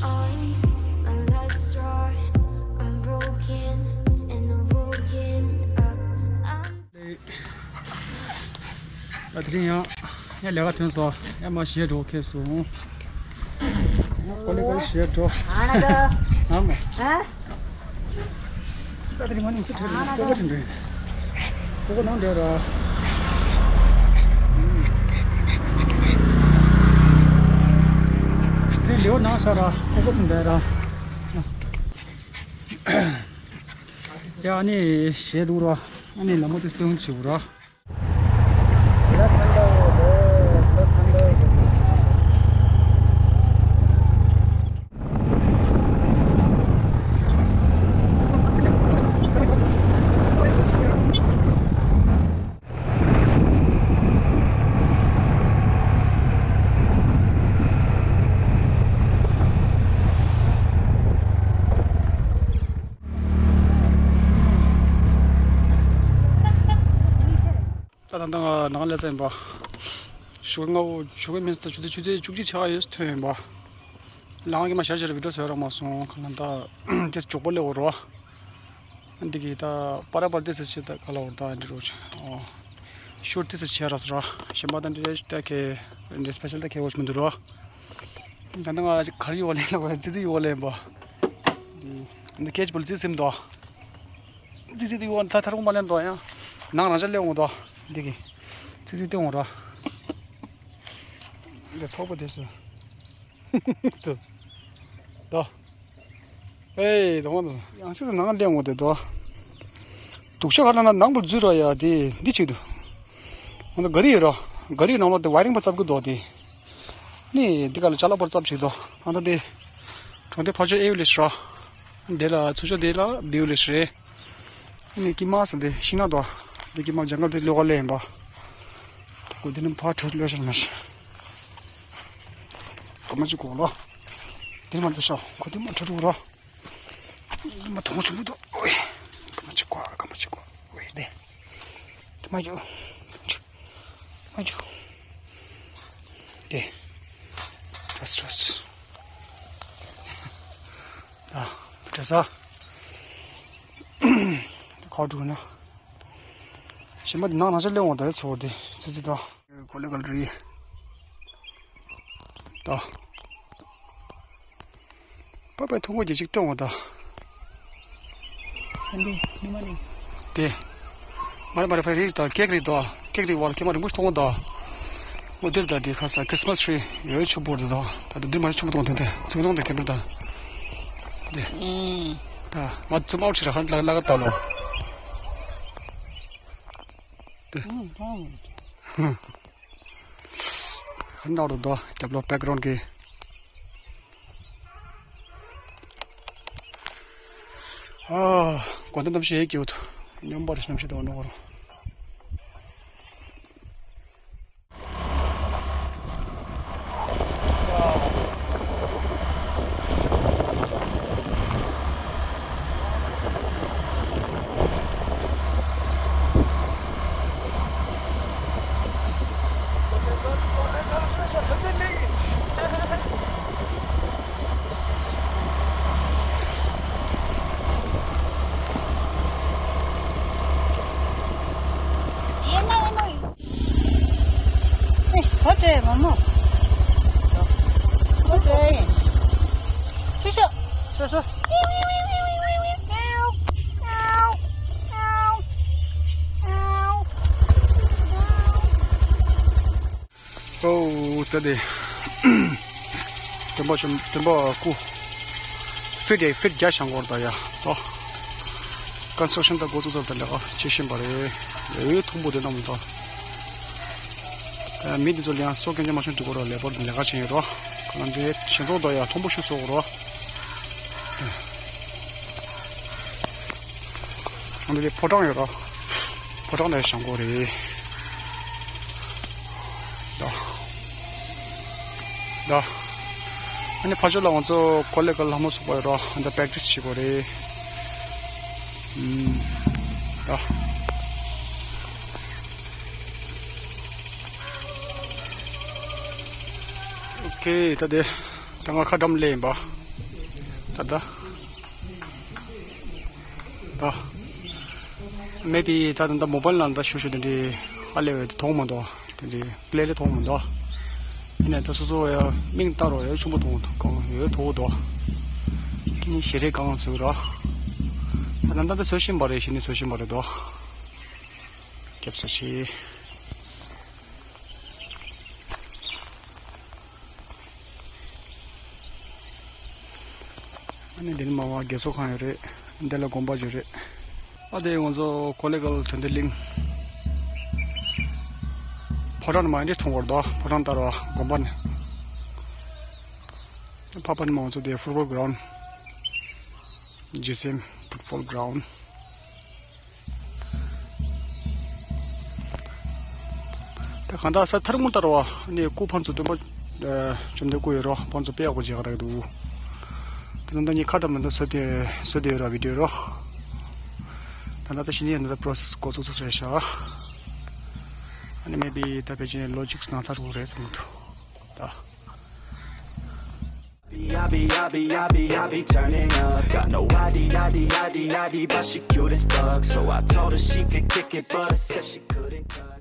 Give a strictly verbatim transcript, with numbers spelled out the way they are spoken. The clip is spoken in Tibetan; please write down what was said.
on my last straw. I'm broken and I'm woken up. I'm ད་དེ་རིང་ཡང་ཡང་ལས་ཀ་ཐོན་སོང་། ཡང་མ་ཞེ་འགྲོ་ཁེལ་སོང་། ཡང་ཀོ་ལེ་ཀོ་ལེ་ཞེ་འགྲོ། ཨ་ན་ད། ཨ་མ། ཨ། ད་དེ་རིང་ང་ནི་སུ་ཁྲིད་རེད། ཀོ་ཀོ་ཁྲིད་རེད། ཀོ་ཀོ་ནང་འདྲ་ར། དེ་ལེའུ་ནང་ས་ར་ཀོ་ཀོ་ཁྲིད་འདྲ་ར། ཡ་ཨ་ནི་ཞེ་འདུག་ར། ཨ་ནི་ལ་མོ་དེ་སྟོན་ཆེ་བོ་ར། ད་ད་ད་ང་ནང་ལ་ཚན་པ། ཞོགས་ཀས་སྔ་པོ་ཞོགས་ཀས་མིན་ས་ཆུ་ཚོད་ཆུ་ཚོད་བཅུ་གཅིག་ཆགས་ཡོད་ཐོན་ཡིན་པ། ལང་གི་མ་ཞར་ཞར་བི་ཌིའོ་བཟོས་རག་མ་སོང་། ཁ་ན་ད་དེ་མགྱོགས་པོ་ལས་འོ་རོ། འདི་གི་ད་པ་ར་པར་དེ་སི་ཆེ་ད་ག་ལ་འོ་ད་འདི་རོ། ཨོ། ཤོར་དེ་སི་ཆེ་ར་སི་ར། གཞན་པ་ད་འདི་ད་ཁེ་འདི་སི་པེ་ཤལ་ད་ཁེ་འོ་ཞིག་མི་འདུག་རོ། ད་ད་ང་ག་རེ་ཡོད་ལེན་ལ་ཙི་ཙི་ཡོད་ལེན་པ། འདི་ཁེ་ཅི་པོ་ལ་ཙི་སིམ་དོ། ཙི་ཙི་དེ་ཡོང་ད་ཐར་གོང་མ་ལེན་དོ་ཡང་། ནང་རང་ཅག་ལེན་འོང་དོ། འདི་གི་ཙི་ཙི་དེ་འོང་ར། འདི་ཚོགས་པ་དེ་སུ། དོ། དོ། ཨེ་དོ་དོ། ཡང་ཤུ་ནང་ལེན་འོང་དེ་དོ། དུག་ཤོག་ཁ་ལ་ན་ནང་པོ་འཛུལ་ར་ཡ་དེ་འདི་བྱེད་དུ། འོང་དོ་ག་རི་ཡོད་ར། ག་རི་ནང་ལོགས་དེ་ཝའེ་རིང་པ་བཙབ་གི་དོ་དེ། ནི་འདི་ག་ལ་ཅ་ལག་པར་ཙབ་ཅིག་དོ། ཨ་ད་དེ་གྲོང་སྡེ་ཕར་ཕྱོགས་ཨེ་ཡུ་ལི་ཤི་ར། དེ་ལ་ཚུར་ཕྱོགས་དེ་ལ་བི་ཡུ་ལི་ཤི་རེད། ནི་ཀི་མ་སི་དེ་ཤིང་ནགས་དོ། དེ་ཀི་མ་ཇང་གལ་དེ་ལོག་ལེ་ཡིན་པ། ཁོ་དེ་ནི་ཕར་ཁྲོད་ལོས་ཤར་མ་ཤི། ཀ་མ་ཅིག་གོ་ལོ། དེ་མ་དེ་ཤ་ཁོ་དེ་མ་ཁྲོད་རུ་རོ། མ་མཐོང་ཆུང་པོ་དོ། ཨོའི། ཀ་མ་ཅིག་གོ་ཀ་མ་ཅིག་གོ། ཨོའི་དེ། དེ་མ་རྒྱུ། མ་རྒྱུ། དེ། ཏྲོས་ཏྲོས། ཨ། ཏྲོས་ཨ། ཁོ་འགྲོ་ན། གཞན་པ་དེ་ནང་ན་ཆ་སླེབས་འོང་ད་ཚོར་དེ་ཚེ་ཚེ་དང་། གོ་ལེ་གལ་རི། ད། པ་པའི་ཐུང་གོ་རྒྱལ་ཅིག་སྟོན་འོང་ད། ཨ་འདི་ཉི་མ་ནི། དེ། མ་རེད་མ་རེད་ཕ་རིག་ད་ཀེག་རིག་ད་ཀེག་རིག་བར་ཀེ་མ་རིང་པོ་ཞིག་མཐོང་ད། འོ་འདིར་ད་འདི་ཁ་ས་ཁྲི་སི་མ་སི་ཊི་རི་ཡོད་ཆུ་བོར་དུ་ད། ད་འདིར་མ་རེད་ཆུ་བོ་མཐོང་དེ་འདྲ་ཚིག་མཐོང་དེ་ཀེ་མ་རིང་ད། དེ། ད་མ་ཚུམ་ཨའུ་ཊི་ར་ཁ་ལ་ལ་ག་ད་ལོ། དེ། ཁ་ནང་རུ་དོ་རྒྱབ་ལོགས་བེག་གྷ་རའུན་གི། ཨ། དགོན་སྡེ་གནམ་གཤིས་ཡེ་སྐྱིད། སྙོམས་པར་གནམ་གཤིས་དོ་ནོར། ཨེ། ཧོ་ཏྲེ་མོ་མོ། ཧོ་ཏྲེ། ཤོ་ཤོ། ཤོ་ཤོ། ཨོ་ད་དེ། སྟོན་པ་ཆུ་སྟོན་པ་སྐུ། ཕིཊ་ཡ་ཕིཊ་བརྒྱ་བཞེངས་སྐོར་ད་ཡ་ཏོ། ཀོན་སི་ཊྲག་ཤན་ད་འགོ་བཙུགས་ཚར་ད་ལས་ཀ་བྱེད་བཞིན་པ་རེད། ཨེ་མཐོང་པོ་དེ་རྣམས་ད། མི་འདི་ཚོ་ལ་ཡང་སྲོག་སྐྱོན་ཅན་མ་བྱུང་འགྲིག་གོ་རོ། ལེ་བར་ལས་ཀ་བྱེད་ཡོད་རོ། ཁོ་རང་ཚོའི་ཞེན་ཚོགས་དོ་ཡ་མཐོང་པོ་ཤུ་སོག་རོ། ཨ་ནི་དེ་ཕོ་བྲང་ཡོད་རོ། ཕོ་བྲང་ལ་བཞེངས་སྐོར་རེད། ད། ད། ཨ་ནི་ཕར་ཕྱོགས་ལ་ང་ཚོ་ཀོ་ལེ་གལ་ལྷ་མོ་ཚོགས་པ་ཡོད་རོ། ཨ་ནི་པེག་ཊི་སི་བྱེད་དགོས་རེད། ཨུམ། ད། ཨོ་ཁེ། ད་དེ། ད་ང་ཁ་འགྲམ་སླེབས་ཡིན་པ། ད་ད། ད། མེ་བི་ད་ད་ད་མོ་བལ་ནང་ད་ཤུ་ཤུ་དེ་འདྲའི་ཧ་ལས་པའི་མཐོང་མ་འདུག་དེ་འདྲའི་པི་ལེ་ལེ་མཐོང་མ་འདུག་ཡིན་ནའི་ད་སོ་སོ་ཡ་མིང་བཏགས་རོགས་ཡ་ཆུང་པོ་མཐོང་གང་ཡོད་མཐོ་བོ་འདུག་ཁྱེད་ནི་ཞེ་རེ་གང་ཟེར་རོགས། ད་ད་ད་ད་ཚོད་ཤིན་པ་རེད་ཞེ་ནི་ཚོད་ཤིན་པ་རེད་འདུག་སྐྱབས་སུ་མཆི། ཨ་ནི་འདི་ནི་མ་བ་རྒས་གསོ་ཁང་ཡོད་རེད། འདི་ལ་དགོན་པ་ཡོད་རེད། ཨ་དེ་ང་ཚོ་ཀོ་ལེ་གལ་དོན་ལྡན་གླིང་། ཕོ་བྲང་མ་འདི་མཐོང་བར་དོ་ཕོ་བྲང་ལྟར་བ་དགོན་པ་ནི། ཕ་པ་ནི་མ་ང་ཚོ་དེ་ཕུཊ་བོལ་གྷ་རའུན་ཌི། ཇི་སི་ཨེམ་ཕུཊ་བོལ་གྷ་རའུན་ཌི། ད་གང་ལྟར་ས་ཐར་མུ་ལྟར་བ་ནི་སྐུ་ཕན་ཚུན་སྟོན་པ་བཅོམ་ལྡན་སྐུ་ཡོད་རོ་ཕན་ཚུན་དཔེ་ཡག་པོ་བྱེད་ག་རག་འདུག་དེ་ནང་ད་ཉི་ཁ་འདྲ་མི་འདུག་བཟོ་དེ་བཟོ་དེ་ཡོད་ར་བི་ཌིའོ་རོ། ད་ལྟ་ད་ཕྱི་ཉིན་ད་ལྟ་པོ་རོ་སེ་སི་འགོ་ཚུགས་ཚུགས་རེད་ཤག་ཨ་ནི་མེ་བི་ད་ཕལ་ཆེར་ལོ་གཅིག་ནང་ཚར་འགྲོ་རེད་བསམ་གི་འདུག་ད། I be, I be, I be, I be turning up. Got no I D, I D, I D, I D, but she cute as fuck. So I told her she could kick it, but I said she couldn't.